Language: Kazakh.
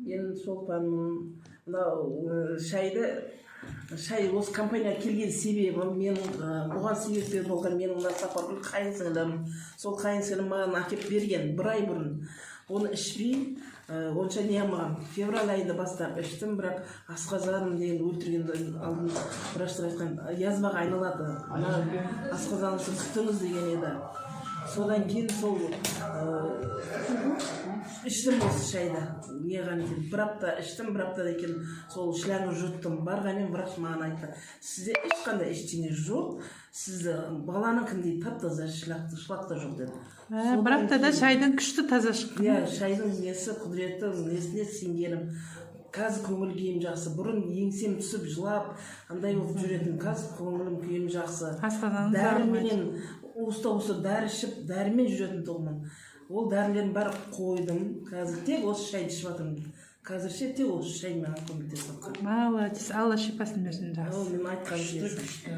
Мен Шолпанмын. Мынау шай осы компанияға келген себебім, менің бұған себепкер болған менің мына Сапаргүл қайын сіңілім. Сол қайын сіңілім маған әкеліп берген бір ай бұрын. Оны ішпей, онша не қылмағанмын. Февраль айында бастап іштім, бірақ асқазаным деген өлтірген алдын врачтар айтқан, язваға айналады мына асқазаныңызды, күтіңіз деген еді. Содан кейін сол іштім осы шайды. Неған екен, бір апта іштім, бір аптадан кейін сол шлангы жұттым. Барғанмен врач маған айтты: «Сізде ешқандай ештеңе жоқ, сізді баланыкіндей тап таза шлак, шлак та жоқ», – деді. Бір аптада шайдың күшті таза шыққан. Иә, шайдың несі, құдіреті, несіне сенгенім. Қазір көңіл күйім жақсы. Бұрын еңсем түсіп, жылап, андай болып жүретін. Қазір көңілім күйім жақсы. Асқазаныңыз ауырмайды. Дәріменен уыста уыста дәрі ішіп, дәрімен жүретін тұғынмын. Ол дәрілердің бәрін қойдым. Қазір тек осы шайды ішіп жатырмын. Қазірше тек осы шай маған көмектесіп жатқан. Молодец, Алла шипасын берсін, Ол жақсы. мен айтқан Күшті, несі. күшті.